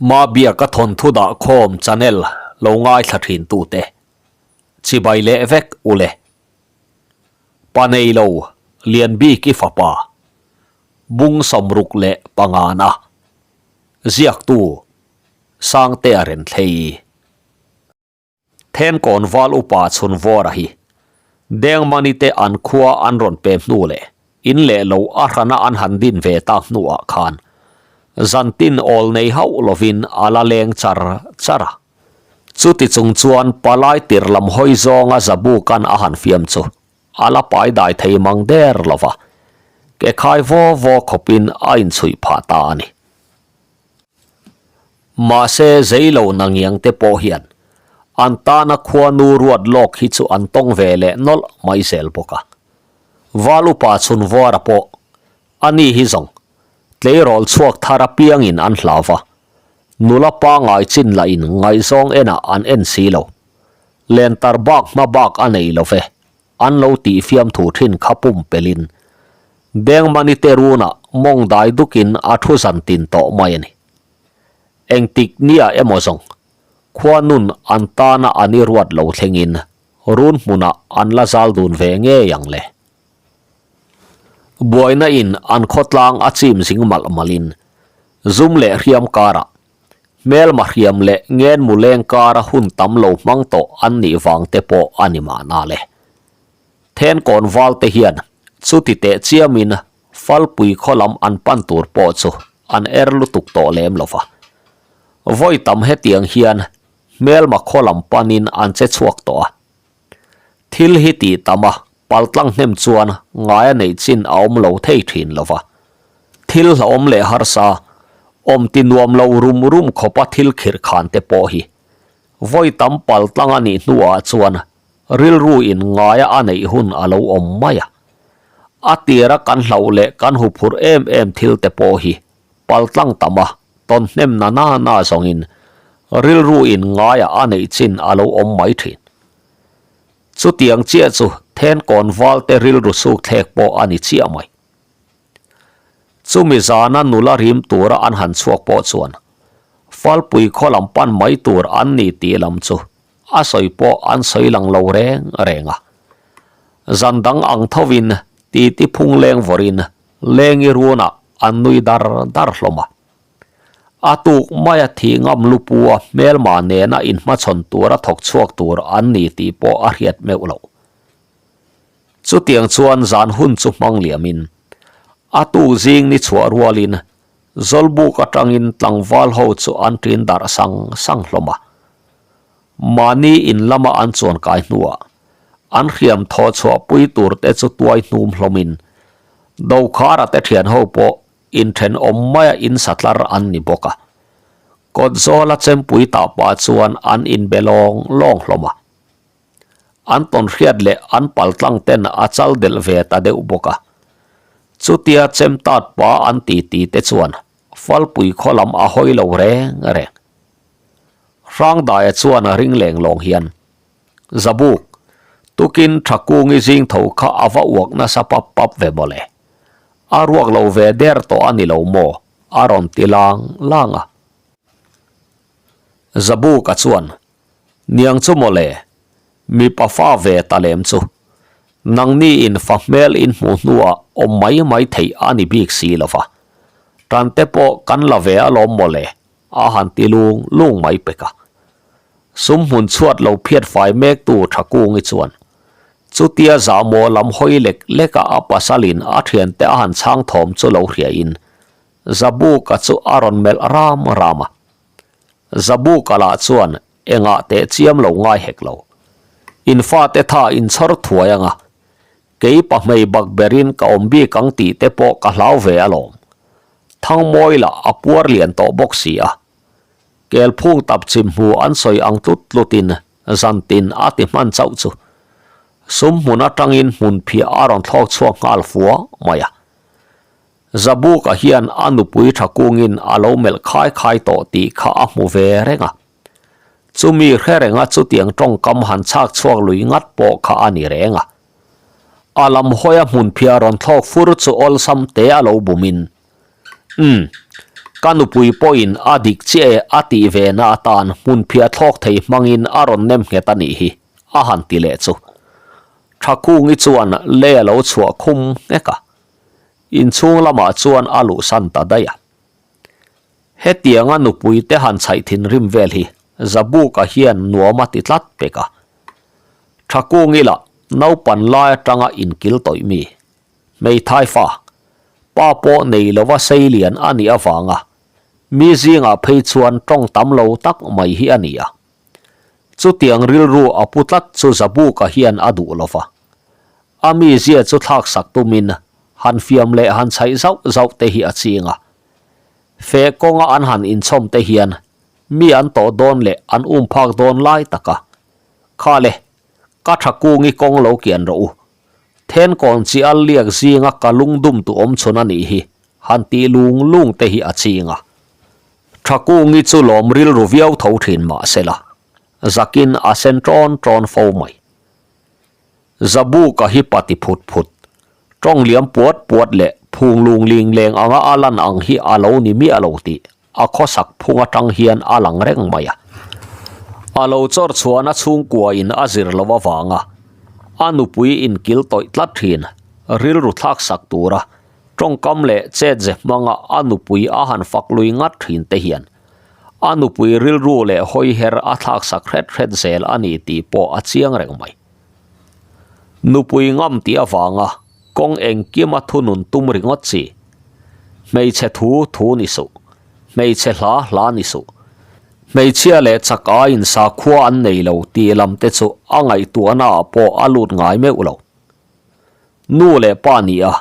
Mabiaka thawnthu dah khawm channel lo ngaithla thin tute chibai leh vek ule. Pa neilo Lianbiki fapa bung sawmruk leh pangana ziaktu Sangtea Renthlei. Thenkawn val upa Chhunvawra hi Dengmani te an khua an rawn pem hnu leh in leh lo a hrana an han din ve tak hnuah khan zantin awl nei hauh lovin a la leng char char a. Chuti chung chuan palai tir lam hawi zawnga Zabukan a han fiam chu a la pai dai thei mang der lova, ke khai vaw vaw khawpin a inchhuih phah ta a ni. Mahse zeilo nangiang te pawh hian an tana khuanu ruat lawk hi chu an tawng ve leh nawlh mai zel bawk a. Val upa Chhunvuara pawh a ni hi zawng tleirawl chhuak thar apiangin an hlau va, nula pangai chin lahin ngaihzawng enah an en si lo. Lentar bak hma bak a nei lo ve. An lo tih fiamthu thin kha pumpelhin Dengmani te runah mawng dai dukin a thu zan tin tawh mai a ni. Engtik nia emaw zawng, khuanun an tana an i ruat lo thlengin run hmunah an la zal dun ve ngei ang le. Buaina in an khawtlang a chim zing malh malhin zum leh hriam karah Hmelma hriam leh ngenmu leng kara hun tam lo hmang tawh an nih vang te pawh a ni mahna le. Thenkawn val te hian chuti teh chiamin Falpui khaw lam an pan tur pawh chu an er lutuk tawh lem lo va. Vawi tam hetiang hian hmelma khaw lam panin an che chhuak tawh a. Thil hi tih tam a, paltlang hnem chuan ngaia neih chin a awm lo thei thin lo va. Thil hlauhawm leh harsa, awm ti nuam lo rum rum khawpa thil khirh khan te pawh hi vawi tam paltlang a nih hnuah chuan rilru in ngaia a neih hun a lo awm mai a. A tira kan hlauh leh kan huphurh em em thil te pawh hi paltlang tam a, tawn hnem na na na zawngin rilru in ngaia a neih chin a lo awm mai thin. Chutiang chiah chu Thenkawn valte rilru suk thlek pawh a ni chiah mai. Chumi zana nula rim tura an han chhuak pawh chuan Falpui khaw lam pan mai tur an ni tih lam chu a sawi pawh an sawi lang lo reng reng a. Zan dang ang thovin titi phung leng vawrin Lengi runah an nui dar dar hlawm a. A tuk maia thih ngam lupua hmelma nena inhmachhawn tura thawk chhuak tur an ni tih pawh a hriat meuh loh. Chutiang chuan zan hun chu hmang liamin a tuk zing ni chhuah rualin Zawlbuk atangin tlangval ho chu an ṭin darh sang sang hlawm a. Mahni in lama an chuan kai hnuah an hriam thaw chhuah pui tur te chu tuai hnum hlawmin Dokhara te thian ho pawh inthenawm maia in satlar an ni bawk a. Kawt zawla chempui tah pah chuan an inbe lawng lawng hlawm a. An tawn hriat leh an paltlang ten a chal delh ve ta deuh bawk a. Chutia chem tat pa an ti ti te chuan Falpui khaw lam a hawi lo reng reng. Hrangdaia chuan a ring leng lawng hian, Zabuk, tukin Thakungi zing tho kha a va uak nasa pap pap ve mawle. A ruak lo ve der tawh a ni lo maw? a rawn ti lang lang a. Zabuka chuan, Niang chu mawle, mipa fa ve ta lem chu. Nangni in fa hmel in hmuh hnuah awm mai mai theih a ni bik si lo va. Tante pawh kan la ve alawm mawle, a han ti lung lung mai pek a. Sum hmun chhuat lo phiat fai mek tu Thakungi chuan chutia zahmawh lam hawi lek lek a a pasalin a thiante a han chhang thawm chu lo hriain Zabuka chu a rawn melh ram ram a. Zabuka lah chuan engah teh chiam lo ngai hek lo. In fate tha in chhawr thuai anga kei pahmei bak berin ka awm bik ang tih te pawh ka hlau ve alawm. Thangmawi lah a puar lian tawh bawk si a. Kelphung tap chim hmu an sawi ang tlut tlutin zantin a ti hman chauh chu. Sum hmun atangin hmun phiah a rawn thlawk chhuak nghal fua mai a. Zabuka hian a nupui tha kungin a lo melh khai khai tawh tih kha a hmu ve reng a. Chumi hre renga chutiang tawngkam han chhak chhuak lui ngat pawh kha a ni reng a. A lam hawia hmun phiah rawn thlawk fur chu awlsam te a lo bumin, Umm. Ka nupui pawhin a dik chiah e a tih ve na atan hmunphiah thlawk thei hmangin a rawn nem nghet a nih hi, a han ti leh chu. Thakungi chuan lei a lo chhuah khum nghek a, inchhung lamah chuan a luhsan ta daih a. Hetianga nupui te han chhaih thinrim vel hi Zabuka hian nuam a ti tlat pek a. Thakungi lah naupan lai atanga inkil tawih mi, hmeithai fa, pa pawh nei lova sei lian a nih avanga mi zingah phei chuan tawng tam lo tak mai hi a ni a. Chutiang rilru a pu tlat chu Zabuka hian a duh lova. A mizia chu thlaksak tumin han fiam leh han chhaih zauh zauh te hi a ching a. Feh kawnga an han inchhawm te hian mi an tawh dawn leh an um phak dawn lai tak a. Kha le, ka tha kungi kawng lo kian rawh u. Thenkawn chi al liak zinga ka lungdum tu awm chhun a nih hi, han tih lung lung te hi a ching a. Tha kungi chu lawm rilru viau tho thin mah sela, zakin a sen ṭawn ṭawn fo mai. Zabuka hi pa ti phut phut, tawng liam puat puat leh phung lung ling leng anga a lan ang hi a lo ni miah lo tih a khawsak phung atang hian a lang reng mai a. A lo chawr chhuahna chhungkua in a zir lo avanga a nupui inkil tawih tlat thin, rilru thlak sak tura tawngkam leh chetze hmanga a nupui a han fak lui ngat thin te hian a nupui rilru leh hawiher a thlak sak hret hret zel a ni tih pawh a chiang reng mai. Nupui ngam tih avanga kawng engkima thunun tum ringawt chi. Hmeichhe thu thu ni suh. Hmeichhe hla hla ni suh. Hmeichhia leh chak aiin sakhua an nei lo tih lam te chu a ngaihtuahna ah pawh a lut ngai meuh lo. Nu leh pa nih a,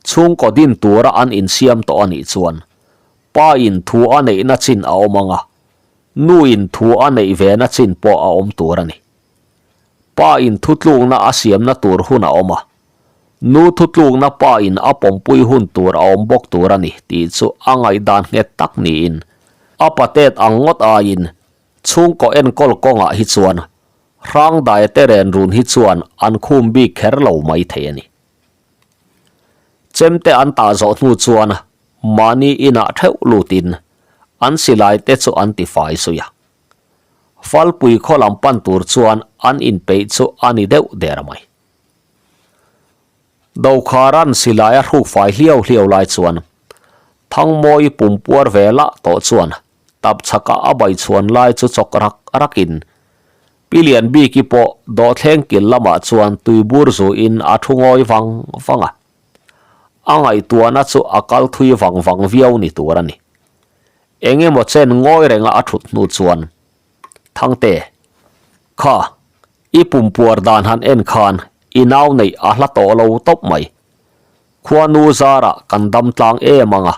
chhungkaw din tura an insiam tawh a nih chuan pa in thu a neihna chin a awm ang a, nu in thu a neih vena chin pawh a awm tur a ni. Pa in thutlukna a siamna tur hun a awm a, nu thutlukna pa in a pawmpui hun tur a awm bawk tur a ni tih chu a ngaihdan nghet tak niin a patet ang ngawt aiin chhungkaw enkawl kawngah hi chuan hrangdai te ren run hi chuan an khum bik kher lo mai thei a ni. Chemte an tah zawh hnu chuan mahni inah theuh lutin an silai te chu an tifai zui a. Falpui khaw lam pan tur chuan an inpeih chu a ni deuh der mai. Dokharan silai a hruk fai hliau hliau lai chuan Thangmawi pumpuar ve lah tawh chuan tapchhaka a baichhuan lai chu chawk rak rakin Pi Lianbiki pawh dawhthleng kil lamah chuan tuibur zuin a thu ngawi vang vang a. A ngaihtuahna chu a kal thui vang vang viau ni tur a ni. Eng emaw chen ngawi renga a thut hnu chuan, Thangte, kha, i pumpuar dan han en khan i nau neih a hla tawh lo tawp mai. Khuanu zarah kan dam tlang em ang a,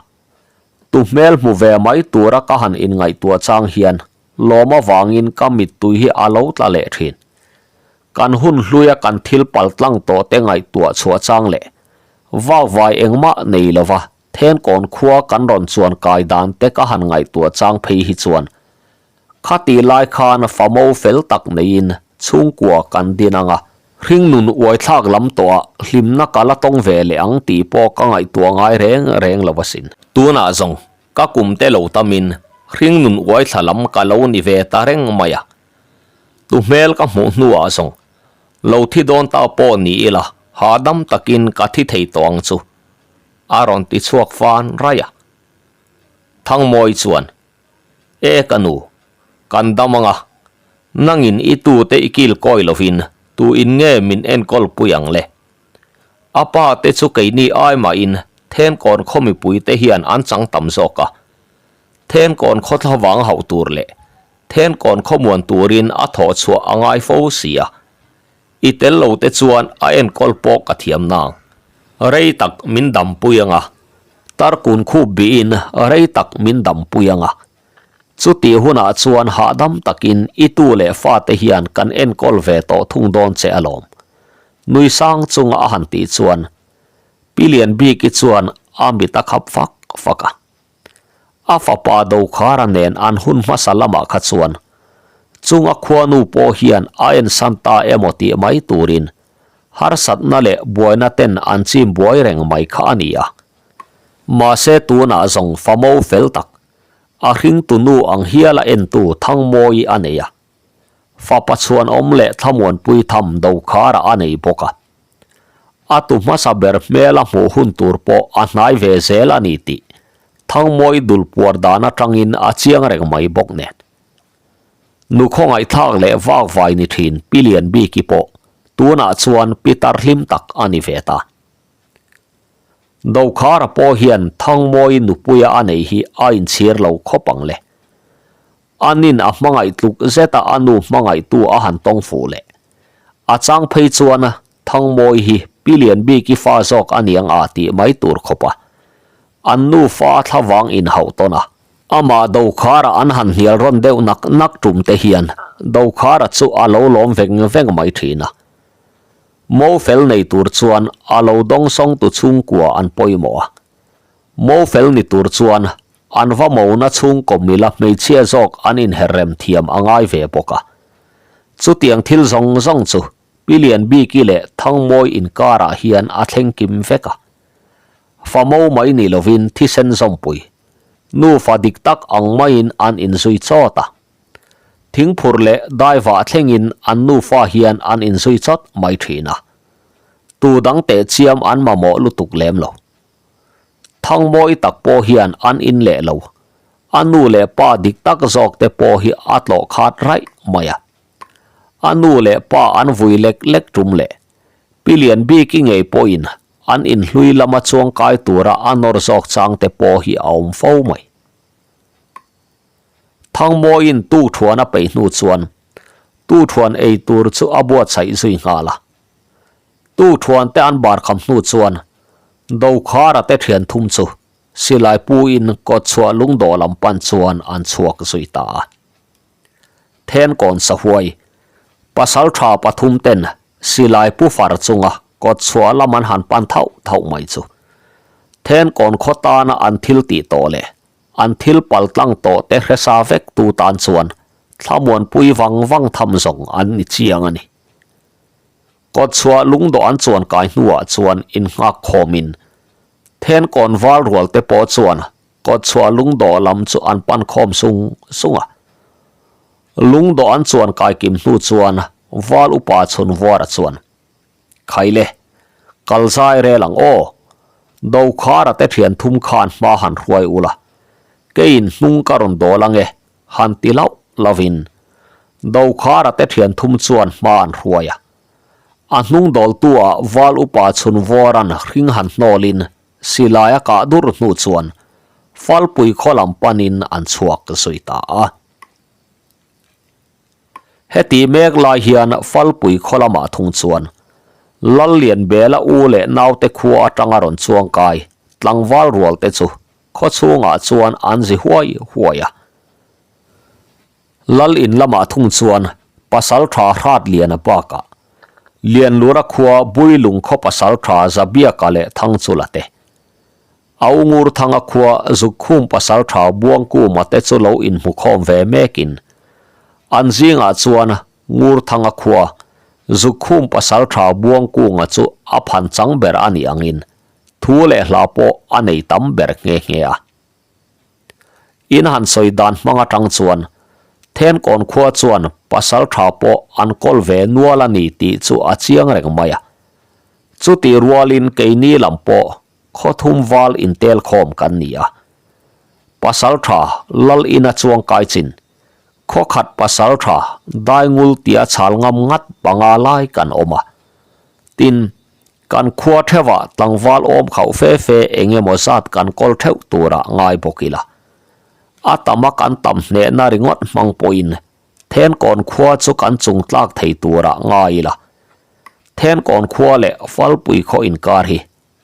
tu hmel hmu ve mai tura ka han inngaihtuah chang hian lawm avangin ka mittui hi a lo tla leh thin. Kan hun hluia kan thil pal tlang tawh te ngaihtuah chhuah chang leh vakvai engmah nei lova Thenkawn khua kan rawn chuan kai dan te ka han ngaihtuah chang phei hi chuan khati lai khan famo fel tak neiin chhungkua kan din ang a, hringnun uaithlak lam tawhah hlimna ka la tawng ve leh ang tih pawh ka ngaihtuah ngai reng reng lo asin. Tunah zawng ka kum te lo tamin hringnun uaithla lam ka lo ni ve ta reng mai a, tu hmel ka hmuh hnuah zawng lo thi dawn ta pawh ni ila hahdam takin ka thi thei tawh ang chu. A rawn ti chhuak fan raih a. Thangmawi chuan, E ka nu, kan dam ang a, nangin i tute i kil kawi lovin tu in nge min enkawl pui ang le? A pa te chu keini ai mahin Thenkawn khaw mipui te hian an chang tam zawk a. Thenkawn khaw thlavang hauh tur leh Thenkawn khaw muan turin a thawh chhuah a ngai fo si a. I tel lo te chuan a enkawl pawh ka thiam nang. Rei tak min dampui ang a, tarkun khup bihin rei tak min dampui ang a. Chutih hunah chuan hahdam takin i tu leh fate hian kan enkawl ve tawh thung dawn che alawm. Nui sang chunga a han tih chuan Pi Lianbiki chuan a mit a khap fak fak a. A fapa Dokhara nen an hun hmasa lamah kha chuan chunga khuanu pawh hian a ensan ta emaw tih mai turin harsatna leh buaina ten an chim buai reng mai kha a ni a. Mahse tunah zawng famo fel tak, a hringtu nu ang hiala entu Thangmawi a nei a. Fapa chhuanawm leh thlamuanpui tham Dokhara a nei bawk a. A tu hmasa ber hmela hmuh hun tur pawh a hnai ve zel a ni tih Thangmawi dul puar dan atangin a chiang reng mai bawk nen. Nu khawngaihthlak leh vakvai ni thin Pi Lianbiki pawh tunah chuan pitar hlim tak a ni ve ta. Dokhara pawh hian Thangmawi nupuia a nei hi a inchhir lo khawp ang le. Anin a hmangaih tluk zeta a nu hmangaihtu a han tawng fuh leh. A chang phei chuan Thangmawi hi Pi Lianbiki fa zawk a niang a tih mai tur khawp a. An nu fa thlavang inhauh tawn a. Amah Dokhara an han hnial rawn deuh nak nak tum te hian Dokhara chu a lo lawm veng veng mai thin a. Mo fel nei tur chuan a lo dawngsawngtu chhungkua an pawimawh a. Mo fel ni tur chuan an va mona chhungkaw mila hmeichhia zawk an inher rem thiam a ngai ve bawk a. Chutiang thil zawng zawng chu Pi Lianbiki leh Thangmawi inkarah hian a thleng kim vek a. Fa mo mai ni lovin thisen zawmpui, nufa dik tak ang maiin an inzui chawt a. Thingphur leh daivah thlengin an nufa hian an inzui chawt mai thin a. Tu dang teh chiam an mamawh lutuk lem lo. Thangmawi tak pawh hian an in leh lo. A nu leh pa dik tak zawk te pawh hi a tlawh khat raih mai a. A nu leh pa an vui lek lek tum leh Pi Lianbiki ngei pawhin an inhlui lama chuangkai tura a nawr zawk chang te pawh hi a awm fo mai. Thangmawiin tukthuan a peih hnu chuan tukthuan ei tur chu a buatsaih zui nghal a. Tukthuan te an bar kham hnu chuan Dokhara te thian thum chu silai puin kawtchhuah lungdawh lam pan chuan an chhuak zui ta a. Thenkawn sahuai pasal tha pathum ten silai pu far chunga kawtchhuah lam an han pan thauh thauh mai chu Thenkawn khaw tana an thil tih tawh leh An thil pal tlang tawh te hresa vek tu tan chuan thlamuanpui vang vang tham zawng an ni chiang a ni. Kawtchhuah lungdawh an chuan kai hnuah chuan innghak khawmin Thenkawn val rual te pawh chuan kawtchhuah lungdawh lam chu an pan khawm sung sung a. Lungdawh an chuan kai kim hnu chuan val upa chhunvuara chuan Khaile, kal zai rel ang aw. Dokhara te thian thum khan hma han hruai ula, keiin hnung ka rawn dawl ange, han ti lauh lovin Dokhara te thian thum chuan hma an hruai a. A hnung dawltu-ah Val Upa Chhunvawra'n hring han hnawlin silai a kah dur hnu chuan Falpui khaw lam panin an chhuak zui ta a. Heti mek lai hian Falpui khaw lamah thung chuan Lallianbela u leh naute khua atanga rawn chuangkai tlangval rual te chu khaw chhungah chuan an zi huai huai a. Lal in lamah thung chuan pasal tha Hratliana bakah Lianlura khua Builung khaw pasal tha Zabiaka leh Thangchula te A u Ngurthanga khua Zukkhum pasaltha Buangkuma te chu lo inhmukhawm ve mekin an zingah chuan Ngurthanga khua Zukkhum pasaltha Buangkunga chu a phan chang ber a nih angin thu leh hla pawh a nei tam ber nghe nghe a. In han sawi dan hmang atang chuan Thenkawn khua chuan pasaltha pawh an kawl ve nual a ni tih chu a chiang reng mai a. Chutih rualin keini lam pawh Khawthum val intel khawm kan ni a. Pasal tha lal ina chuang kai chin, khaw khat pasal tha daingul tia chhal ngam ngat panga lai kan awm a. Tin, kan khua theuhah tlangval awm khauh fe fe eng emaw zat kan kawl theuh turah ngai bawk ila. A tama kan tam hnehna ringawt hmang pawhin Thenkawn khua chu kan chung tlak thei turah ngai ila. Thenkawn khua leh Falpui khaw inkar hi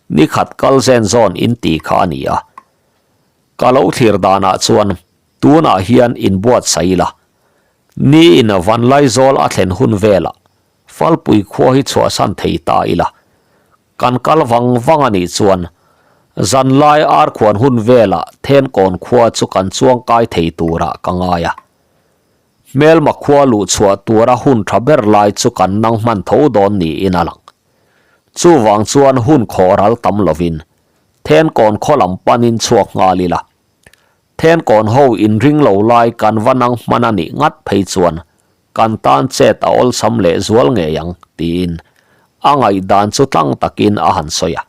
Ni khat kal zen zawn in ti kha a ni a. Ka lo thlir danah chuan tunah hian inbuatsaih ila. Ni in Vanlaizawl a thlen hun velah Falpui khua hi chhuahsan thei ta ila. Kan kal vang vang a nih chuan zanlai arkhuan hun velah Thenkawn khua chu kan chuangkai thei turah ka ngai a. Hmelma khua luhchhuah tura hun tha ber lai chu kan nang hman tho dawn niin a lang. Chuvang chuan hun khawh ral tam lovin. Thenkawn khaw lam panin chhuak nghal ila. Thenkawn ho inring lo lai kan va nang hman a nih ngat phei chuan kan tan chet a awlsam leh zual ngei ang, tiin a ngaihdan chu tlang takin a han sawi a.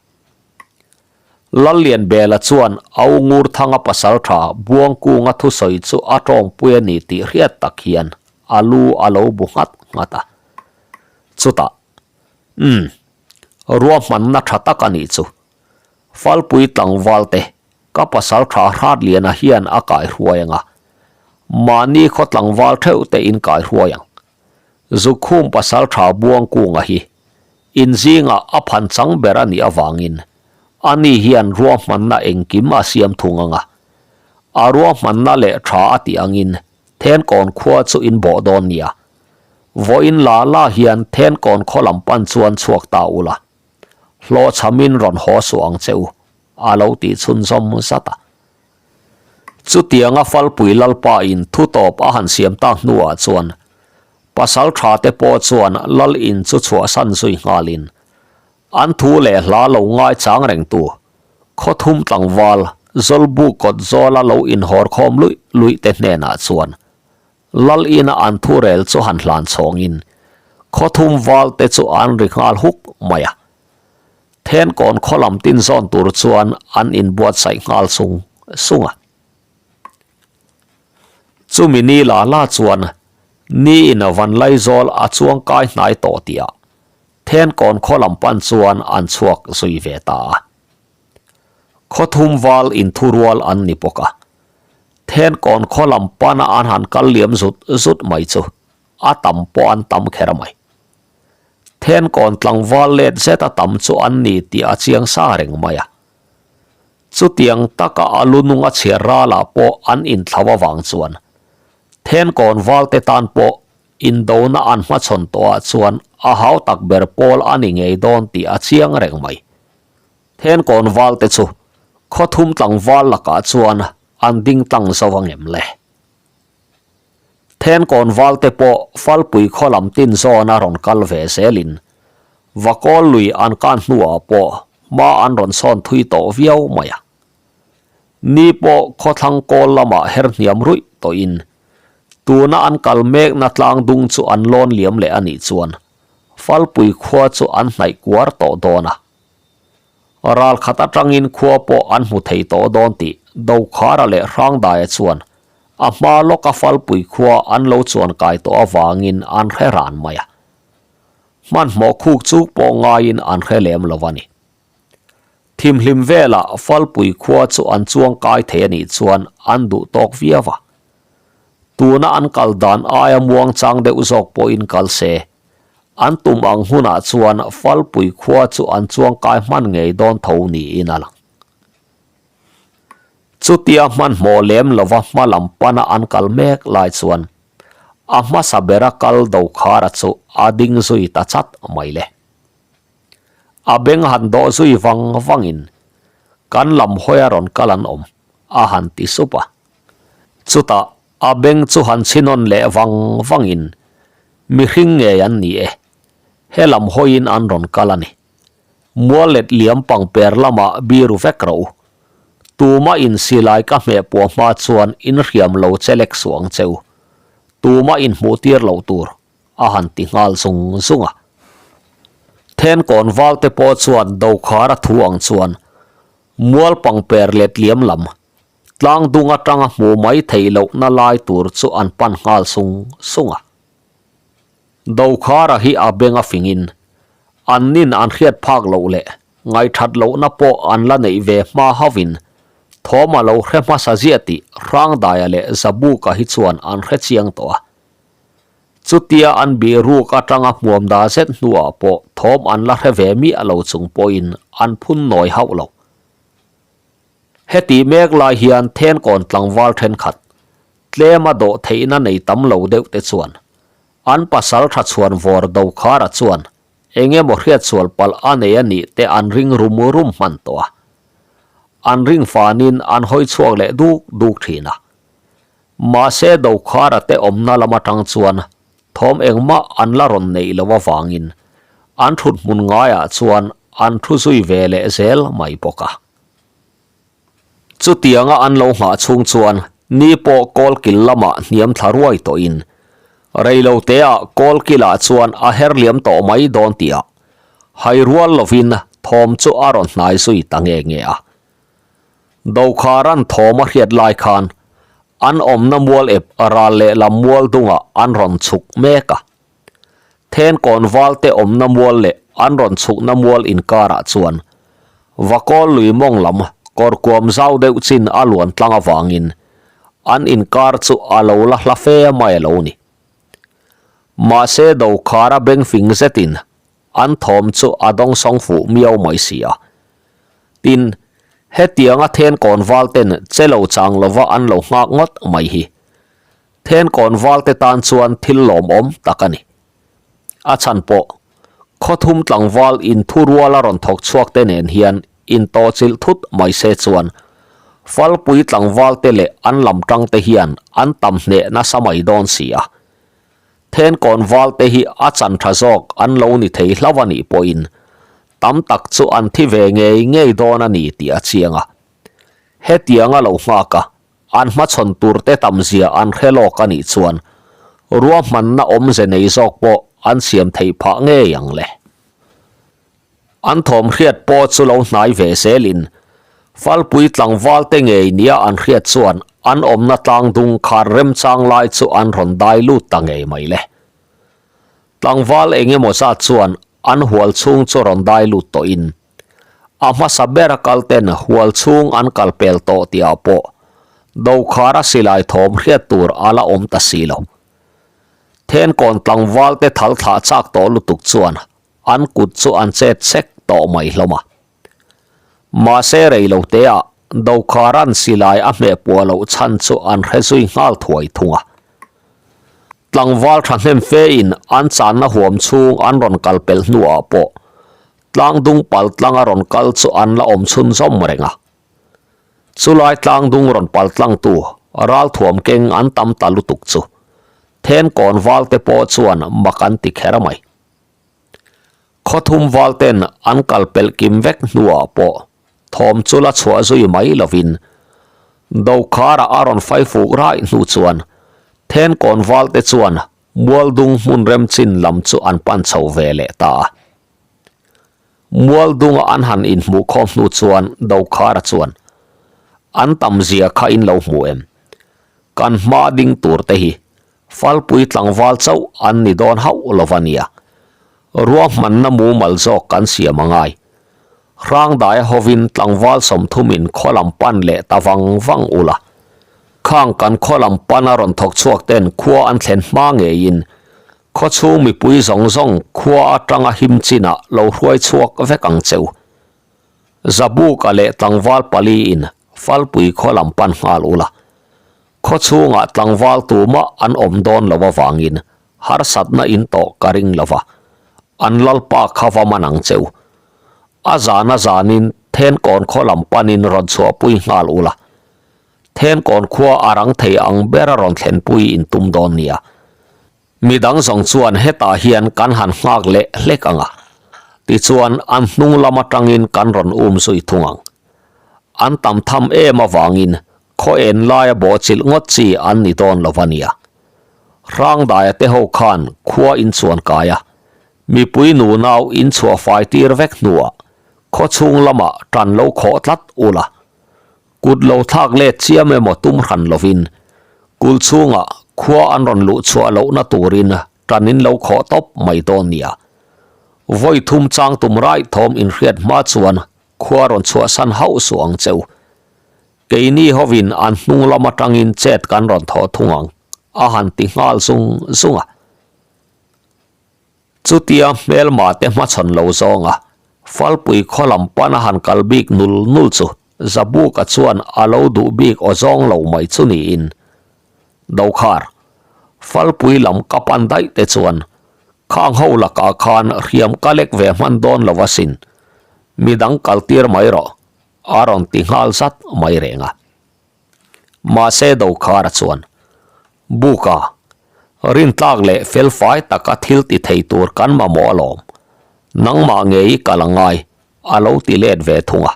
Lallianbela chuan Au Ngurthanga pasaltha Buangkunga thusawi chu a tawngpui a ni tih hriat tak hian a lu a lo bu nghat nghat a. Chutah, Umm, ruahmanna tha tak a nih chu. Falpui tlangval te, ka pasaltha Hratliana hian a kaihruai ang a, mahni khaw tlangval theuh te in kaihruai ang. Zukhum pasaltha Buangkunga hi inzingah a phan chang ber a nih avangin ani hian ruahmanna engkim a siam thung ang a. A ruahmanna leh tha a tih angin Thenkawn khua chu in bawh dawn nia. Vawiin la la hian Thenkawn khaw lam pan chuan chhuak ta ula. Hlawhchhamin rawn haw suh ang che u, a lo tih chhunzawm zat a. Chutianga Falpui Lalpa in thu tawp a han siam tak hnuah chuan pasal tha te pawh chuan Lal in chu chhuahsan zui nghalin an thu leh hla lo ngai chang reng tu khawthum tlangval Zawlbu kawt zawla lo inhawr khawm luih luih te hnenah chuan Lal ina an thu rel chu han hlan chhawngin khawthum val te chu an ri nghal huk mai a. Thenkawn khaw lam tin zawn tur chuan an inbuatsaih nghal sung sung a. Chumi ni la la chuan ni in van Laizawl a chuang kai hnai tawh tihah Thenkawn khaw lam pan chuan an chhuak zui ve ta a. Khawthum val inthurual an ni bawk a. Thenkawn khaw lam pana an han kal liam zut zut mai chu a tam pawh an tam kher mai. Thenkawn tlangval let zeta tam chu an ni tih a chiang sa reng mai a. Chutiang taka a lu nung a chhiar ralah pawh an inthlau avang chuan Thenkawn valte tan pawh indona an hmachhawn tawhah chuan a hau tak ber pawl a ni ngei dawn tih a chiang reng mai. Thenkawn valte chu khawthum tlangval lakah chuan an ding tlang zo angem le? Thenkawn valte pawh Falpui khaw lam tin zawn a rawn kal ve zelin Vakawl lui an kan hnuah pawh hma an rawn sawn thui tawh viau mai a. Ni pawh khawthlang kawl lamah her hniam ruih tawhin tuna an kal mekna tlang dung chu an lawn liam leh a nih chuan Falpui khua chu an hnaih kuar tawh dawn a. Ral khat atangin khua pawh an hmu thei tawh dawn tih Dokhara leh Hrangdaia chuan a hma lawka Falpui khua an lo chuan kai tawh avangin an hre ran mai a. Hmanhmawh khuk chuk pawh ngaiin an hre lem lo a ni. Thimhlim velah Falpui khua chu an chuang kai thei a nih chuan an duh tawk viau a. Tuna an kal dan aia muang chang deuh zawk pawhin kal se, An tum ang hunah chuan Falpui khua chu an chuangkai hman ngei dawn tho niin a lang. Chutia hmanhmawh lem lova hma lam pana an kal mek lai chuan a hmasa bera kal Dokhara chu a ding zui ta chat mai le. A beng han dawh zui vang vangin kan lam hawia rawn kal an awm a han ti sup a. Chutah a beng chu han chhinawn leh vang vangin Mihring ngei an ni e. He lam hawiin an rawn kal a ni. Mual let liam pangper lamah biru vek rawh u. Tuma in silai ka hmeh puah hma chuan in hriam lo che lek suh ang che u. Tuma in hmuh tir loh tur a han ti nghal zung zung a. Thenkawn valte pawh chuan Dokhara thu ang chuan mual pangper let liam lam Tlang dung atanga hmuh mai theih lohna lai tur chu an pan nghal sung sung a. Dokhara hi a beng a fingin, an nin an hriat phak loh leh ngaihthat lohna pawh an la neih ve hma hauhin thawm a lo hre hmasa ziah tih Hrangdaia leh Zabuka hi chuan an hre chiang tawh a. Chutia an bih ruk atanga hmuam da zet hnuah pawh thawm an la hre ve miah lo chung pawhin an phun nawi hauh lo. Heti mek lai hian Thenkawn tlangval thenkhat, tlema dawh theihna nei tam lo deuh te chuan an pasal tha chhuan vawr Dokhara chuan eng emaw hriatsual palh a nei a nih te an ring rum rum hman tawh a. An ring fanin an hawi chhuak leh duk duk thin a. Mahse Dokhara te awmna lam atang chuan thawm engmah an la rawn neih loh avangin an thut hmun ngaiah chuan an thu zui ve leh zel mai bawk a. Chutianga an lo nghah chhung chuan ni pawh kawlkil lamah hniam thla ruai tawhin reiloteah kawlkilah chuan a her liam tawh mai dawn tihah hai rual lovin thawm chu a rawn hnai zui ta nge nge a. Dokharan thawm a hriat lai khan an awmna mual ep ral lehlam mual dungah an rawn chhuk mek a. Thenkawn valte awmna mual leh an rawn chhukna mual inkarah chuan Vakawl lui mawng lam kawrkuam zau deuh chin a luan tlang avangin an inkar chu a lo la hla fe mai a lo ni. Mahse Dokhara beng fing zetin an thawm chu a dawngsawng fuh miau mai si a. Tin, hetianga Thenkawn valten che lo chang lova an lo nghak ngawt mai hi Thenkawn valte tan chuan thil lawmawm tak a ni. A chhan pawh, khawthum tlangval inthurual a rawn thawk chhuak te nen hian intawhchilh thut mai se chuan Falpui tlangvalte leh an lam tangte hian an tam hneh nasa mai dawn si a. Thenkawn valte hi a chan tha zawk an lo ni thei hlauh a nih pawhin tam tak chu an thi ve ngei ngei dawn a ni tih a chiang a. Hetiang a lo nghak a, An hmachhawn turte tamzia an hre lawk a nih chuan ruahmanna awmze nei zawk pawh an siam theih phah ngei ang le. An thawm hriat pawh chu lo hnai ve zelin Falpui tlangvalte ngei nia an hriat chuan an awmna tlangdung khar remchang lai chu an rawn dai lut ta ngei mai le. Tlangval eng emaw zat chuan an hual chhung chu rawn dai lut tawhin a hmasa bera kal ten hual chhung an kal pel tawh tihah pawh Dokhara silai thawm hriat tur a la awm ta si lo. Thenkawn tlangval te thal thlah chak tawh lutuk chuan an kut chu an chet sek tawh mai hlawm a. Mahse rei lo teah Dokhara'n silai a hmeh puah loh chhan chu an hre zui nghal thuai thung a. Tlangval thahnem fe in an channa huam chhung an rawn kal pelh hnuah pawh tlangdung pal tlang a rawn kal chu an la awm chhun zawm reng a. Chulai tlangdung rawn pal tlangtu ralthuam keng an tam ta lutuk chu Thenkawn valte pawh chuan mak an ti kher mai. Khawthum valten an kal pelh kim vek hnuah pawh thawm chu la chhuah zui mai lovin Dokhara a rawn fai fuk raih hnu chuan Thenkawn valte chuan Mualdung hmun remchin lam chu an pan chho ve leh ta a. Mualdunga an han inhmuh khawm hnu chuan Dokhara chuan, An tam zia kha in lo hmu em? Kan hma ding tur te hi Falpui tlangval chauh an ni dawn hauh lo va nia. Ruahmanna mumal zawk kan siam a ngai. Hrangdaia hovin tlangval sawmthumin khaw lam pan leh ta vang vang ula. Khang kan khaw lam pana rawn thawk chhuak ten khua an thlen hma ngeiin khaw chhung mipui zawng zawng khua atanga him chinah lo hruai chhuak vek ang cheu. Zabuka leh tlangval paliin Falpui khaw lam pan nghal ula. Khaw chhungah tlangval tumah an awm dawn lo avangin harsatna in tawh ka ring lo va, an lalpa kha va man ang cheu. A zan a zanin Thenkawn khaw lam panin rawn chhuahpui nghal ula, Thenkawn khua a rang thei ang bera rawn thlenpui in tum dawn nia. Midang zawng chuan hetah hian kan han nghak leh hlek ang a, tichuan an hnung lam atangin kan rawn um zui thung ang. An tam tham em avangin khaw en laia bawhchilh ngawt chi an ni dawn lo va nia. Hrangdaia te ho khan khua in chuan kai a, mipui nunau in chhuah fai tir vek hnuah khaw chhung lamah tan lo khawh tlat ula, kut lo thlak let chiam emaw tum hran lovin kul chhungah khua an rawn luh chhuah lohna turin tan in lo khawh tawp mai dawn nia. Vawi thum chang tum raih thawm inhriat hma chuan khua rawn chhuahsan hauh suh ang cheu. Keini hovin an hnung lam atangin chet kan rawn thawh thung ang, a han ti nghal zung zung a. Chutia hmelma te hmachhawn lo zawnga Falpui khaw lam pan a han kal bik nul nul chu Zabuka chuan a lo duh bik aw zawng lo mai chu niin Dokhar, Falpui lam ka pan daih te chuan khang ho lakah khan hriam ka lek ve hman dawn lo asin, midang kal tir mai rawh, a rawn ti nghal zat mai reng a. Mahse Dokhara chuan, Buka, rintlak leh felfai taka thil ti thei tur kan mamawh alawm, nangmah ngei i kal a ngai, a lo ti let ve thung a.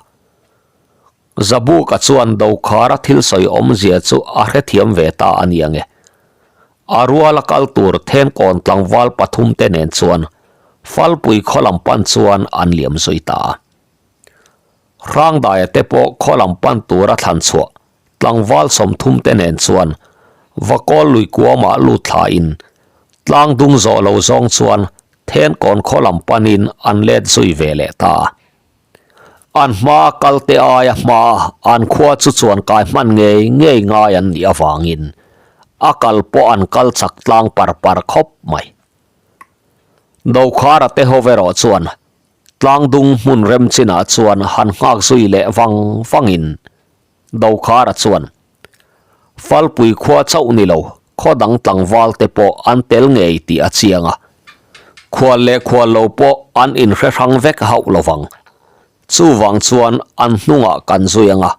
Zabuka chuan Dokhara thil sawi awmzia chu a hrethiam ve ta a ni ange. A ruala kal tur Thenkawn tlangval pathumte nen chuan Falpui khaw lam pan chuan an liam zui ta a. Hrangdaia te pawh khaw lam pan tura thlan chhuah tlangval sawmthumte nen chuan Vakawl lui kuamah lut thlain tlang dung zawh lo zawng chuan Thenkawn khaw lam panin an let zui ve leh ta a. An hmaa kalte aia hmaa an khua chu chuan kai hman ngei ngei ngai an nih avangin a kal pawh an kal chak tlang par par khawp mai. Dokhara te ho erawh chuan tlangdung hmun rem chinah chuan han nghak zui leh vang vangin Dokhara chuan Falpui khua chauh ni lo, khaw dang tlangval te pawh an tel ngei tih a chiang a. Khual leh khual lo pawh an inhre hrang vek hauh lo vang. Chuvang chuan an hnungah kan zui ang a,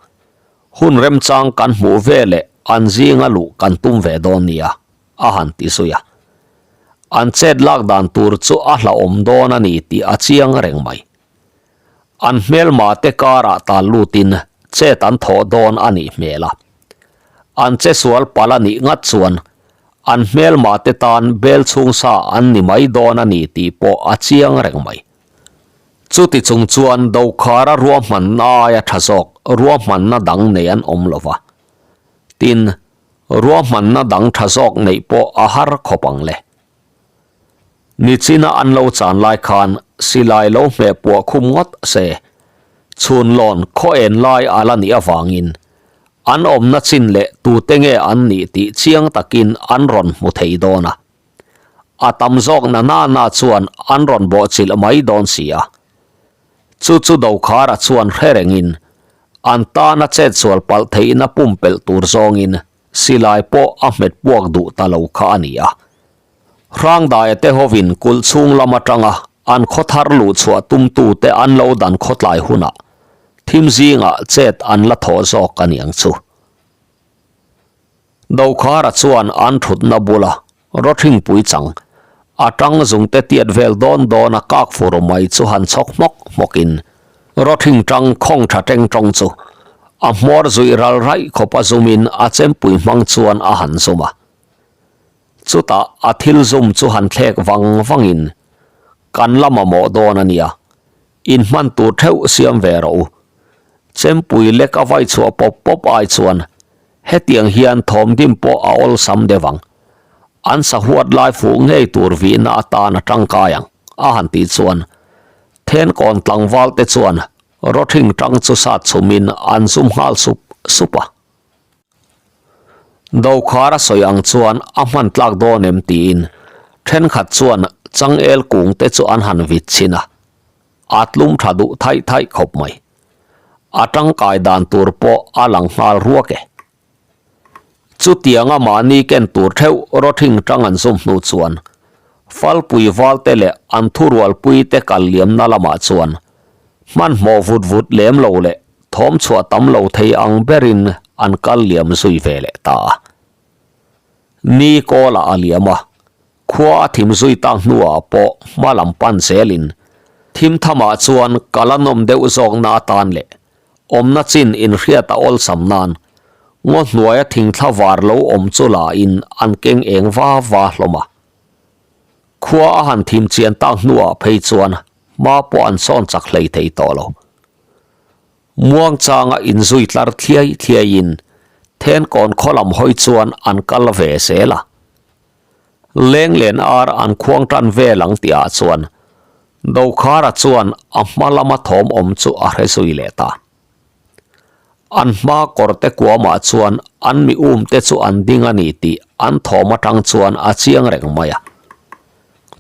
hun remchang kan hmuh ve leh an zinga luh kan tum ve dawn nia, a han ti zui a. An chet lak dan tur chu a hlauhawm dawn a ni tih a chiang reng mai. An hmelma te karah tal lutin chet an thawh dawn a nih hmel a. An che sual palh a nih ngat chuan an hmelma te tan bel chhung sa an ni mai dawn a ni tih pawh a chiang reng mai. Chuti chung chuan Dokhara ruahmanna aia tha zawk ruahmanna dang nei an awm lo va. Tin, ruahmanna dang tha zawk neih pawh a har khawp ang le. Nichina an lo chan lai khan silai lo hmeh puah khum ngawt se, chhun lawn khaw en lai a la nih avangin an awmna chin leh tute nge an nih tih chiang takin an rawn hmu thei dawn a. A tam zawk na na na chuan an rawn bawhchilh mai dawn si a. Chu chu Dokhara chuan hre rengin an tana chetsual palh theihna pumpelh tur zawngin Silai pawh a hmet puak duh ta lo kha a ni a. Hrangdaia te hovin kulh chhung lam atanga an khaw thar luh chhuah tumtute an lo dan khawtlai hunah thim zingah chet an la thawh zawk a niang chu. Dokhara chuan an thutna bula Rawthingpui chang, a tang zungte tiat vel dawn dawn a kak fur mai chu han chhawk hmawk hmawkin rawthing tang khawng tha teng tawng chu a hmawr zuih ral raih khawp a zumin a chempui hmang chuan a han zum a. Chutah a thil zum chu han thlek vang vangin, Kan la mamawh dawn a nia, inhman tur theuh siam ve rawh u. Chempui lek a vai chhuah pawp pawp ai chuan Hetiang hian thawmdim pawh a awlsam deuh ang. An sahuat lai fuh ngei tur vihna atan a tangkai ang, a han tih chuan Thenkawn tlangval te chuan rawthing tang chu sat chhumin an zum nghal sup sup a. Dokhar a sawi ang chuan a hman tlak dawn em tiin thenkhat chuan changel kung te chu an han vit chhin a, a tlum tha duh thaih thaih khawp mai. A tangkai dan tur pawh a lang nghal ruak e. Chutianga mahni ken tur theuh rawthing tang an zum hnu chuan Falpui valte leh an thurualpui te kal liamna lamah chuan hmanhmawh vut vut lem lo leh thawm chhuah tam lo thei ang berin an kal liam zui ve leh ta a. Ni kawlah a liam a, Khua a thim zui tak hnuah pawh hma lam pan zelin thim thamah chuan kal a nawm deuh zawkna atan leh awmna chin inhriat a awlsam nan ngaw hnuaia thingthla var lo awm chu lain an keng eng va va hlawm a. Khua a han thim chian tak hnuah phei chuan hma pawh an sawn chak hlei thei tawh lo. Muangchanga inzui tlar thliai thliaiin Thenkawn khaw lam hawi chuan an kal ve zel a. Lenglen ar an khuang tan vel ang tih ah chuan Dokhara chuan a hma lama thawm awm chu a hre zui leh ta. An hma kawr te kuamah chuan an mi um te chu an ding a ni tih an thawm atang chuan a chiang reng mai a.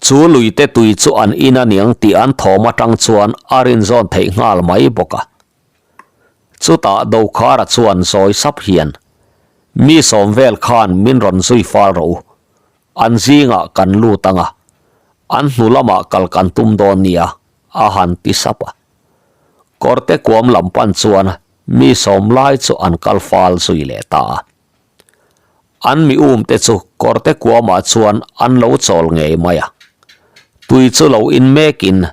Chu lui te tui chu an in a niang tih an thawm atang chuan a rinzawn theih nghal mai bawk a. Chutah Dokhara chuan zawi sap hian, Mi sawm vel khan min rawn zui fal rawh u. An zingah kan lut ang a, an hnu lamah kal kan tum dawn nia, a han ti sap a. Kawrte kuam lam pan chuan mi sawm lai chu an kal fal zui leh ta a. An mi um te chu kawrte kuamah chuan an lo chawl ngei mai a. Tui chu lo in mekin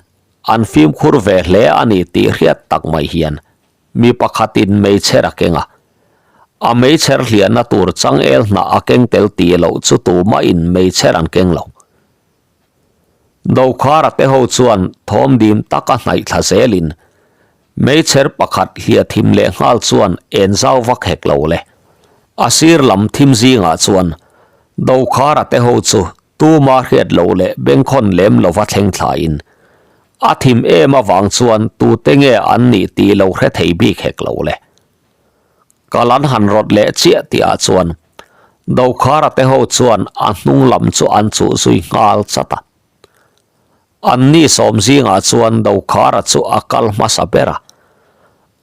An fimkhur ve hle a ni tih hriat tak mai hian mi pakhatin meichher a keng a. A meichher hliahna tur changel hnah a keng tel tih loh chu tumahin meichher an keng lo. Dokhara te ho chuan thawm dim taka hnaih thla zelin meichher pakhat hliah thim leh nghal chuan en zau vak hek lo le. A sir lam thim zingah chuan Dokhara te ho chu tuma hriat loh leh bengkhawn lem lova thleng thlain a thim em avang chuan tute nge an nih tih lo hre thei bik hek lo le. Kal an han rawt leh chiah tih ah chuan Dokhara te ho chuan a hnung lam chu an chuh zui nghal chat a. An ni sawm zingah chuan Dokhara chu a kal hmasa ber a.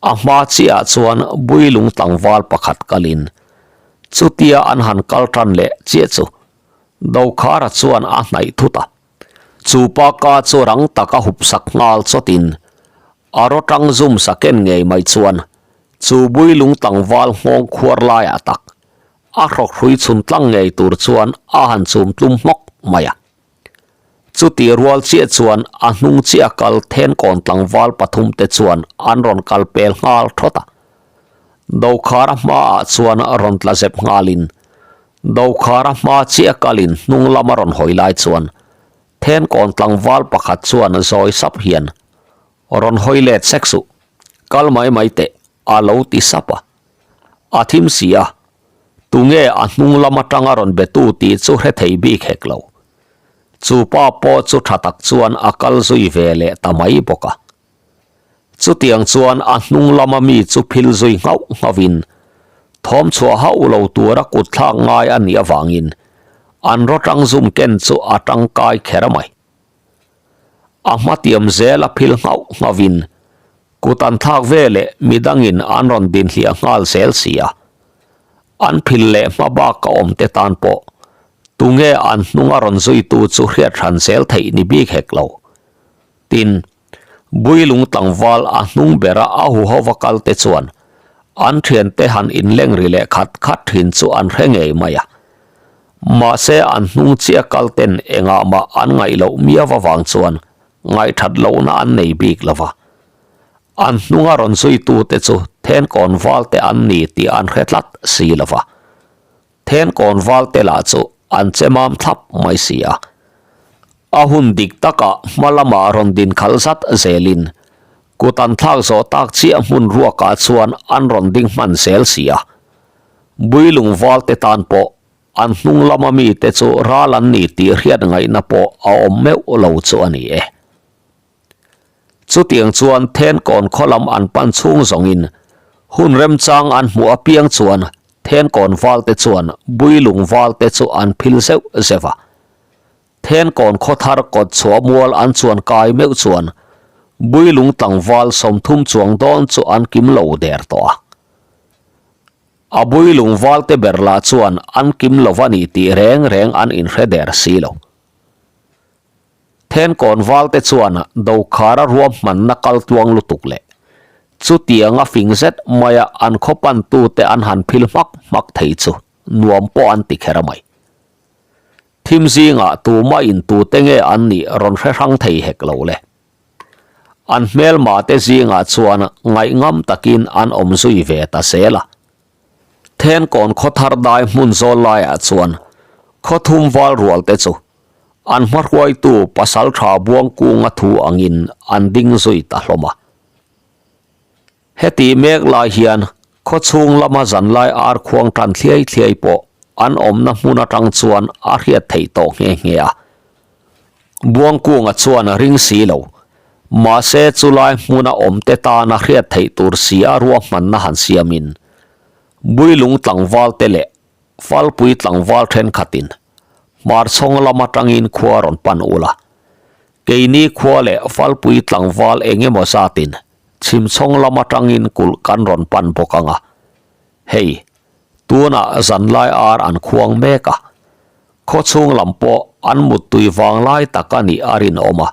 A hma chiah ah chuan Builung tlangval pakhat kalin chutia an han kal tan leh chiah chu Dokhara chuan a hnaih thut a. Chu pa ka chu rang taka hup sak nghal chawtin A rawtang zum sa ken ngei mai chuan chu Builung tlangval nghawng khuar laiah tak a hrawk hrui chhun tlang ngei tur chuan a han chum tlum hmawk mai a. Chutih rual chiah chuan a hnung chiah kal thenkawn tlangval pathum te chuan an rawn kal pel nghal thawt a. Dokhara hmaah chuan rawn tla zep nghalin Dokhara hma chiah kalin hnung lama rawn hawi lai chuan Thenkawn tlangval pakhat chuan zawi sap hian, Rawn hawi let sek suh, kal mai mai teh, a lo ti sap a. A thim si a, tunge a hnung lam atanga rawn betu tih chu hre thei bik hek lo. Chu pa pawh chu tha tak chuan a kal zui ve leh ta mai bawk a. Chutiang chuan a hnung lama mi chu phil zui nghauh nghauhin thawm chhuah hauh lo tura kut thlak ngai a nih avangin an rawtang zum ken chu a tangkai kher mai. A hmatiam zel a phil nghauh nghauhin kut an thlak veleh midangin an rawn dinhliah nghal zel si a. An phil leh hma bak a awm te tan pawh tunge an hnunga rawn zuitu chu hriat hran zel theih ni bik hek lo. Tin, Builung tlangval a hnung bera a huhova kal te chuan an thiante han inleng ri leh khat khat thin chu an hre ngei mai a. Mahse an hnung chiah kal ten engah mah an ngaih loh miau avang chuan ngaihthat lohna an nei bik lo va. An hnunga rawn zuitute chu thenkawn valte an ni tih an hre tlat si lo va. Thenkawn valte lah chu an che mam thlap mai si a. A hun dik takah hma lamah rawn din khalh zat zelin kut an thlak zawh tak chiah hmun ruakah chuan an rawn ding hman zel si a. Builung valte tan pawh an hnung lama mite chu ral an ni tih hriat ngaihna pawh a awm meuh lo chu a ni e. Chutiang chuan Thenkawn khaw lam an pan chhung zawngin hun remchang an hmuh apiang chuan Thenkawn valte chuan Builung valte chu an phil zeuh zeuh a. Thenkawn khaw thar kawt chhuah mual an chuan kai meuh chuan Builung tlangval 30 chuang dawn chu an kim lo der tawh a. A Builung valte ber lah chuan an kim lo va ni tih reng reng an inhre der si lo. Thenkawn valte chuan Dokhara ruahmanna kal tluang lutuk leh chutianga fing zet maia an khaw pantute an han phil hmak hmak thei chu nuam pawh an ti kher mai. Thim zingah tumah in tute nge an nih rawn hre hrang thei hek lo le. An hmelmate zingah chuan ngaihngam takin an awm zui ve ta zel a. Thenkawn khaw thar dai hmun zawl laiah chuan khaw thum val rual te chu an hmahruaitu pasal tha buang kunga thu angin an ding zui ta hlawm a. Heti mek lai hian khaw chhung lama zanlai ar khuang tan thliai thliai pawh an awmna hmun atang chuan a hriat theih tawh nghe nghe a. Buangkunga chuan a ring si lo. Mahse chulai hmuna awmte tana hriat theih tur si a ruahmanna han siamin Builung tlangvalte leh Falpui tlangval thenkhatin Hmarchhawng lam atangin khua rawn pan ula. Keini khua leh Falpui tlangval eng emaw zatin Chhimchhawng lam atangin kulh kan rawn pan bawk ang a. Hei, tunah zanlai ar an khuang mek a. Khaw chhung lam pawh an muttui vang lai tak a nih a rinawm a,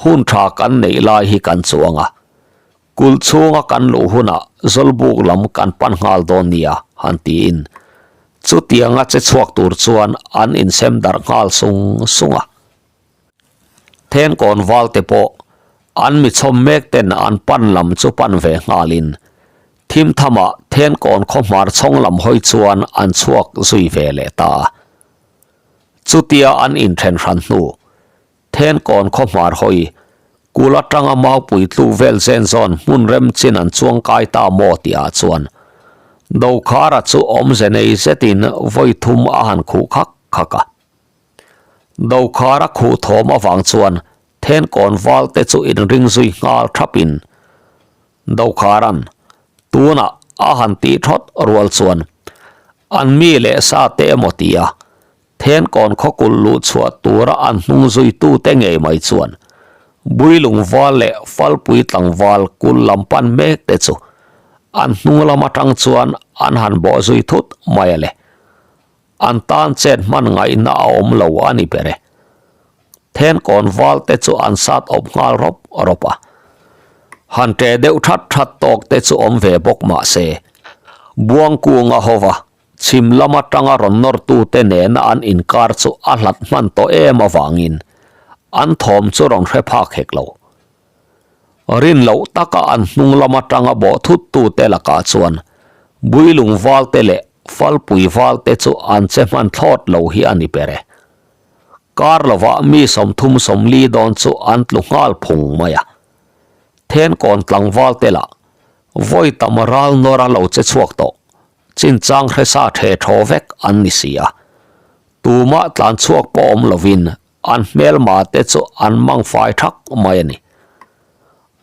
hun tha kan neih lai hi kan chuang a, kulh chhunga kan luh hunah Zawlbuk lam kan pan nghal dawn nia han tiin chutianga che chhuak tur chuan an insem darh nghal sung sung a. Thenkawn valte pawh An mi chhawm mek ten an pan lam chu pan ve nghalin thim thamah Thenkawn khaw hmar chhawng lam hawi chuan an chhuak zui ve leh ta a. Chutia an inthen hran hnu Thenkawn khaw hmar hawi kul atanga maupui tlu vel zen zawn hmun rem chin an chuang kai ta maw tihah chuan Dokhara chu awmze nei zetin vawi thum a han khuh khak khak a. Dokhara khuh thawm avang chuan Thenkawn val te chu inring zui nghal thapin Dokhara'n tunah a han tih thawt rual chuan an mi leh sa te emaw tia Thenkawn khawkulh luh chhuah tura an hnung zuitute ngei mai chuan Builung val leh Falpui tlangval kul lam pan mek te chu an hnung lam atang chuan an han bawh zui thut mai a le. An tan chet hman ngaihna a awm lo a ni ber e. Thenkawn val te chu an sat awp nghal rawp rawp a. Han ṭe deuh that that tawk te chu awm ve bawk mah se, Buangkunga hova Chhim lam atanga rawn nawrtute nena an inkar chu a hlat hman tawh em avangin an thawm chu rawn hre phak hek lo. Rin loh taka an hnung lam atanga bawh thuttute lakah chuan Builung valte leh Falpui valte chu an che hman thlawt lo hi a ni ber e. Kar lovah mi 30 40 dawn chu an tlu nghal phung mai a. Thenkawn tlangvalte lah vawi tam ral nawr a lo che chhuak tawh. Chinchang hresa the thaw vek an ni si a, tumah tlan chhuak pawh awm lovin an hmelma te chu an mang fai thak mai a ni.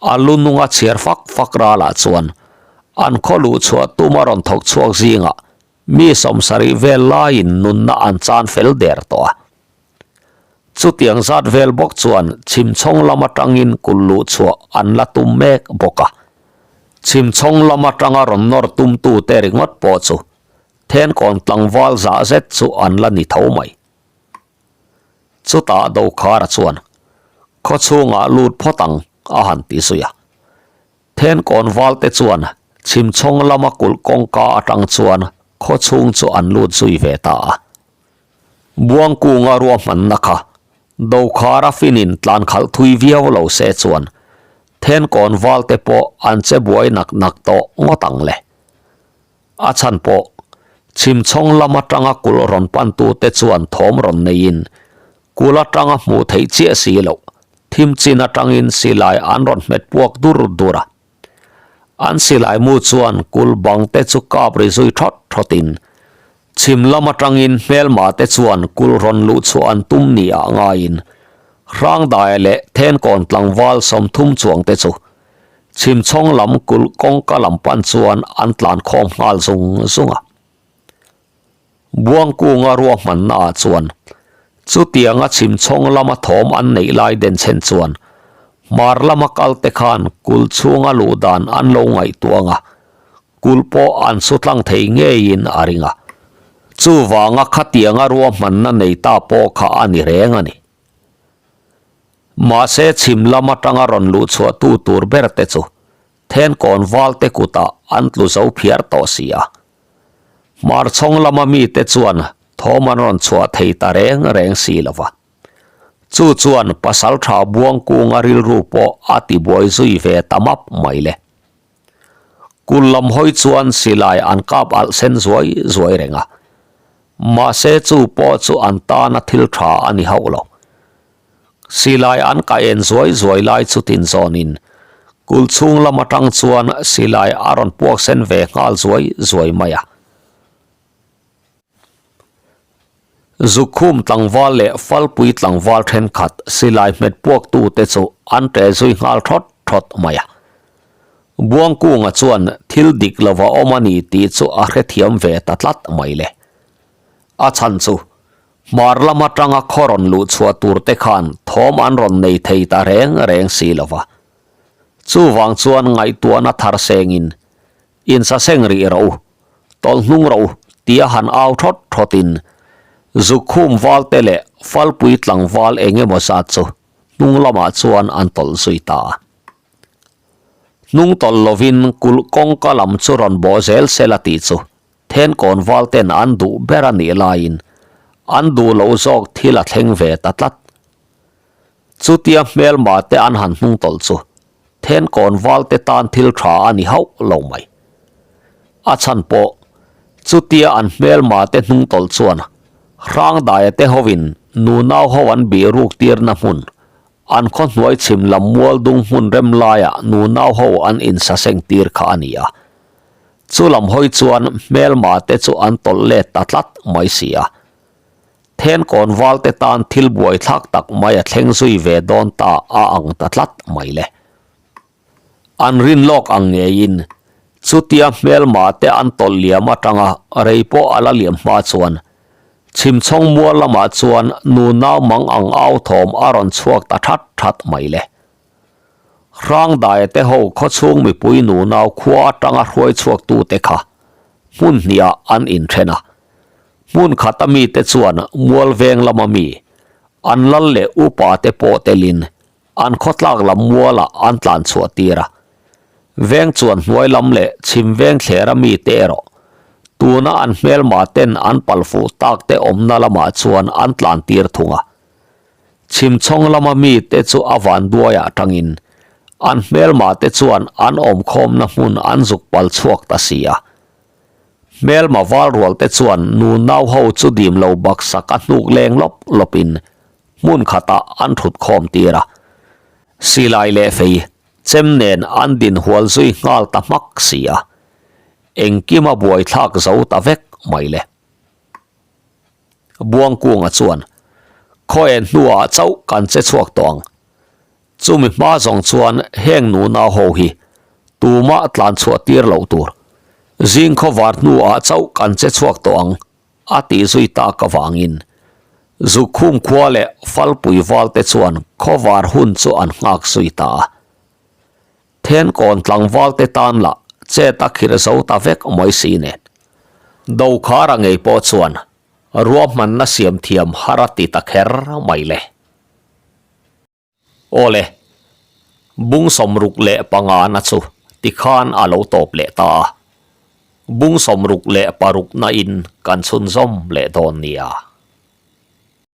A lu nunga chhiar fak fak ralah chuan an khaw luh chhuah tuma rawn thawk chhuak zingah mi 70 vel laiin nunna an chan fel der tawh a. Chutiang zat vel bawk chuan chhimchhawng lam atangin kulh luh chhuah an la tum mek bawk a. Chhimchhawng lam atanga rawn nawr tumtute ringawt pawh chu Thenkawn tlangval zah zet chu an la ni tho mai. Chutah Dokhara chuan, Khaw chhungah lut phawt ang, a han ti zui a. Thenkawn valte chuan chhimchhawng lama kulh kawngka atang chuan khaw chhung chu an lut zui ve ta a. Buangkunga ruahmanna kha Dokhara finin tlan khalh thui viau lo se chuan Thenkawn valte pawh an che buai nak nak tawh ngawt ang le. A chhan pawh chhimchhawng lam atanga kulh rawn pantute chuan thawm rawn neiin kulh atanga hmuh theih chiah si loh thim chin atangin silai an rawn hmet puak dur dur a. An silai mu chuan kulh bang te chu kap ri zui thawt thawtin chhim lam atangin hmelma te chuan kulh rawn luh chhuah an tum ni ah ngaiin Hrangdaia leh Thenkawn tlangval 30 chuang te chu chhimchhawng lam kulh kawngka lam pan chuan an tlan khawm nghal zung zung a. Buangkunga ruahmanna ah chuan chutianga chhimchhawng lama thawm an neih lai denchhen chuan hmar lama kal te khan kulh chhunga luh dan an lo ngaihtuah ang a, kulh pawh an su tlang thei ngeiin a ring a. Chuvanga khatianga ruahmanna nei ta pawh kha a ni reng a ni. Mahse chhim lam atanga rawn luh chhuah tu tur ber te chu Thenkawn valte kutah an tlu zo phiar tawh si a. Hmarchhawng lama mite chuan thawm an rawn chhuah thei ta reng reng si lo va. Chu chuan Pasaltha Buangkunga rilru pawh a tibuai zui ve ta map mai le. Kul lam hawi chuan silai an kap alh sen zuai zuai reng a. Mahse chu pawh chu an tana thil tha a ni hauh lo. Silai an kah en zuai zuai lai chu tin zawnin kul chhung lam atang chuan silai a rawn puak sen ve nghal zuai zuai mai a. Zukhum tlangval leh Falpui tlangval thenkhat silai hmet puak tute chu an ṭe zui nghal thawt thawt mai a. Buangkunga chuan thil dik lova awm a ni tih chu a hrethiam ve ta tlat mai le. A chhan chu Hmar lam atanga khaw rawn luh chhuah tur te khan thawm an rawn nei thei ta reng reng si lo va. Chuvang chuan ngaihtuahna thar sengin, Insaseng rih rawh u, tawlh hnung rawh u tia han au thawt thawtin Zukhum valte leh Falpui tlangval eng emaw zat chu hnung lamah chuan an tawlh zui ta a. Hnung tawlh lovin kulh kawngka lam chu rawn bawh zel sela tih chu Thenkawn valten an duh ber a nih laiin an duh loh zawk thil a thleng ve ta tlat. Chutia hmelma te an han hnung tawlh chu Thenkawn valte tan thil tha a ni hauh lo mai. A chhan pawh chutia an hmelma te hnung tawlh chuan Hrangdaia te hovin nunau ho an bih ruk tirna hmun, an khaw hnuai chhim lam mual dung hmun rem laiah nunau ho an insaseng tir kha a ni a. Chu lam hawi chuan hmelma te chu an tawlh let ta tlat mai si a. Thenkawn valte tan thil buaithlak tak mai a thleng zui ve dawn ta a ang ta tlat mai le. An rin lawk ang ngeiin chutia hmelma te an tawlh liam atanga rei pawh a la liam hma chuan chhimchhawng mual lamah chuan nunau mang ang au thawm a rawn chhuak ta that that mai le. Hrangdaia te ho khawchhung mipui nunau khua atanga hruai chhuak tute kha hmun hniah an inthen a. Hmun khata mite chuan mual veng lama mi, an lal leh upa te pawh telin an khawtlak lam mualah an tlan chhuah tir a. Veng chuan hnuai lam leh chhim veng thlera mite erawh tuna an hmelma ten an pal fuh tak te awmna lamah chuan an tlan tir thung a. Chhim chhawng lama mite chu a vanduaiah tangin an hmelma te chuan an awmkhawmna hmun an zuk pal chhuak ta si a. Hmelma val rual te chuan nu nau ho chu dim lo baksak a hnuk leng lawp lawp in hmun khatah an thut khawm tir a. Silai leh fei chem nen an din hual zui nghal ta hmak si a. Engkim a buaithlak zo ta vek mai le. Buangkunga chuan, Khaw en hnuah chauh kan che chhuak tawh ang. Chumi hma zawng chuan heng nunau ho hi tumah tlan chhuah tir loh tur. Zing khawvar hnuah chauh kan che chhuak tawh ang, a tih zui tak avangin Zukhum khua leh Falpui valte chuan khawvar hun chu an nghak zui ta a. Thenkawn tlangvalte tan lah chet a khirh zo ta vek mai si nen. Dokhara ngei pawh chuan ruahmanna siam thiam har a ti ta kher mai le. Awle, bung sawmruk leh pangana chu tikhan a lo tawp leh ta a, bung 66 na in kan chhunzawm leh dawn nia.